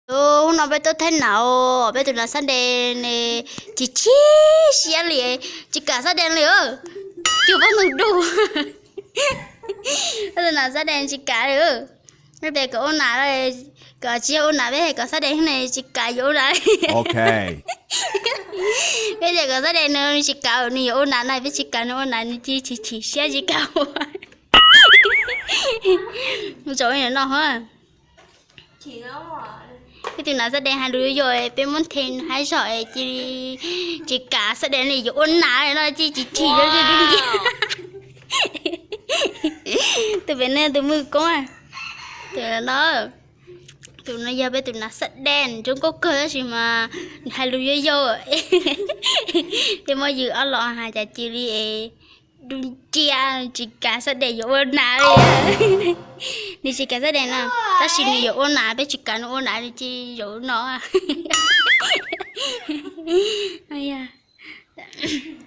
Hnub no peb tuaj thaij nas, peb tus nas xab des ne, chim chim siab li, tsis kam xab des li, cuag pob ntoo dub. Peb tus nas xab des tsis kam li. Peb tias kom ua nas, kom tsis yog ua nas, peb kom xab des ne tsis kam yuav ua nas. Peb tias kom xab des nws tsis kam, nws yuav ua nas na, peb tsis kam nws ua nas, nws cia li chim chim siab tsis kam ua. Mus tsaus no hov. Peb tus nas xab des hais lus yuag yuag, peb muab nthe haib zog es cia li tsis kam xab des li, yuav ua nas no cia li chim chim zoo li dub nciab. Tus pem no tus muaj koob, tus no, tus no yog peb tus nas xab des, zoo nkauj kawg tab sis mas nws hais lus yuag yuag. Peb muab yws ob los hais cas cia li es dub nciab, tsis kam xab des yuav ua nas li. Nws tsis kam xab des no, tab sis nws yuav ua nas, peb tsis kam nws ua nas, nws cia li zaum no.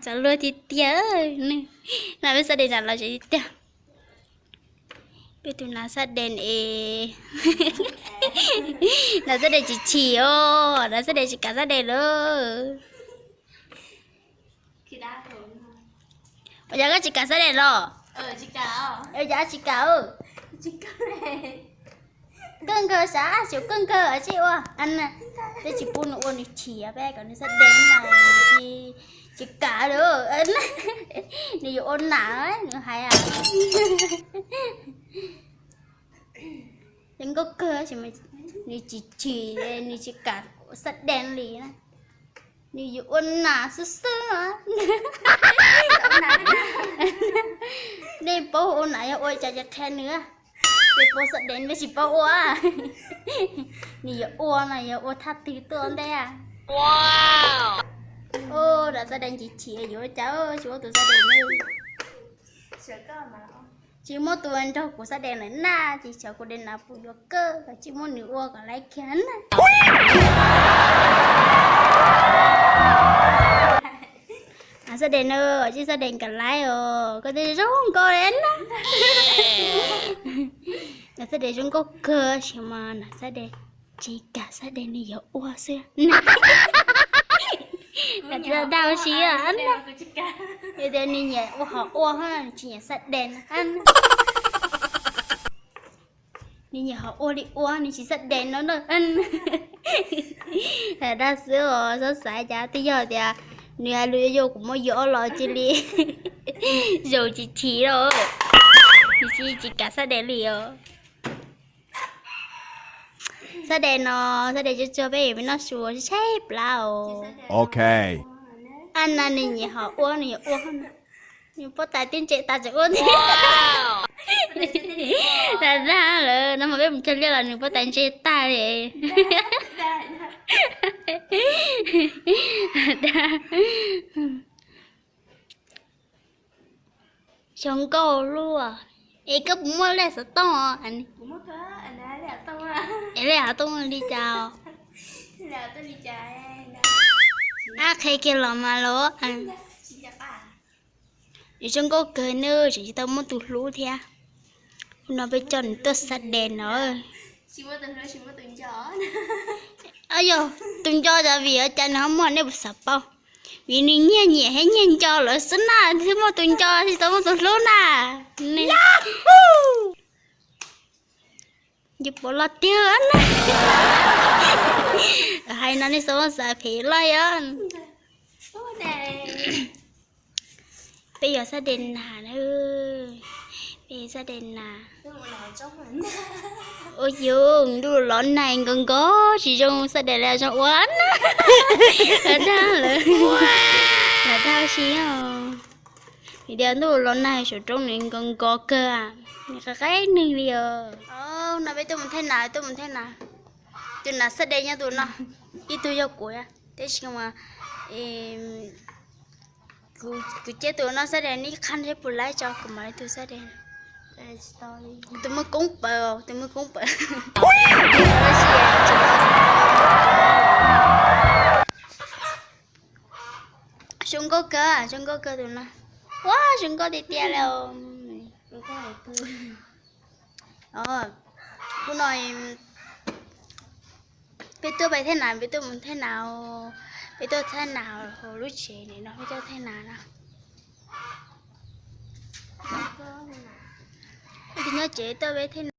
Txawv luag tiag tiag. No peb xab des nas los tsev tiag tiag. Peb tus nas xab des es, nas xab des chim chim os, nas xab des tsis kam xab des lawm. Ua cas koj tsis kam xab des los? Ua cas tsis kam? Kawg nkaus sav, xyov kawg nkaus tsis ua. Peb tsis pub nws ua, nws chim, peb kom nws xab des na, nws tsis kam li. Nws yuav ua nas, nws hais. Zoo nkauj kawg, nws chim chim, nws tsis kam xab des li na. Nws yuav ua nas xwb xwb no. Nej paub ua nas yog ua cas ces qhia nws. Peb paub xab des peb tsis paub ua. Nws yuav ua no yog ua thaj twg tuaj ntej. Ua nas xab des chim chim yuav ua cas tsis muab tus xab des na. Tsis muab tus nrog kuv xab des lawm na, tsis xyov kuv des nas puas yuav kawg, tsis muab nws ua kom laiv kiag na. Xab des na, tsis xab des kam laiv os, koj twb zoo nkauj li na. Nas xab des zoo nkauj kawg, tab sis mas nas xab des tsis kam xab des, nws yuav ua xwb. Dag si, yog tias nws nyiam ua hom ua, nws tsis nyiam xab des na. Nws nyiam hom ua li ua, nws tsis xab des no na. Dag xwb os, txhob xav cas, twb yog tias nws hais lus yuag yuag, kuv muab yws ob los cia li zaum chim chim lawm. Nws tsis, tsis kam xab des li os. Xab des no, xab des tsuag tsuag peb yuav noj su tshaib plab os. Ab na, nws nyiam hom ua, nws yuav ua, nws pob tais twb ntse tas tseem ua thiab. Dag dag lawm, no mas peb mus cog liaj los nws pob tais ntse tag li. Zoo nkauj luaj. Es koj puas muaj lej xov tooj os? Es lej xov tooj li cas? Ab, qhia kiag los mas los. Zoo nkauj kawg nawb, tseem tsis tau muaj tus hlub thiab. Hnub no peb coj nws tuaj xab des no. Yog tus nco, cas vim ua cas nws ho muaj, nej puas xav paub? Vim nws nyiag nyiam thiab nyiag nco lawm xwb na, thiaj muaj tus nco, tsis tau muaj tus hlub na. Yus puas loj tiag na. Hais no nej xav muab xav phem loj os. Peb yuav xab des nas na. Peb xab des nas. Ua yus ntuj los nag nkos nkos tsis zoo xab des li zoo ua na. Dag lawm. Dag si os. Vim tias ntuj los nag saum roob nws nkos nkos kawg, nws qab qaib neeg li os. No peb tuaj mus thaij nas, tuaj mus thaij nas. Tus nas xab des nyob tus no, ib tug yog kuv, tab sis mas kuv cia tus no xab des, neb qha seb puas laib tso kuv mam li tus xab des. Tus muaj koob pawv, tus muaj koob pawv. Zoo nkauj kawg, zoo nkauj kawg tus no. Ua zoo nkauj tiag tiag li. Hnub no, hnub no, Peb tuaj peb thej nas, peb tuaj mus thej nas, peb tuaj thej nas hauv lub tsev no, peb tuaj thej nas no. Peb nyob tsev tuaj peb thej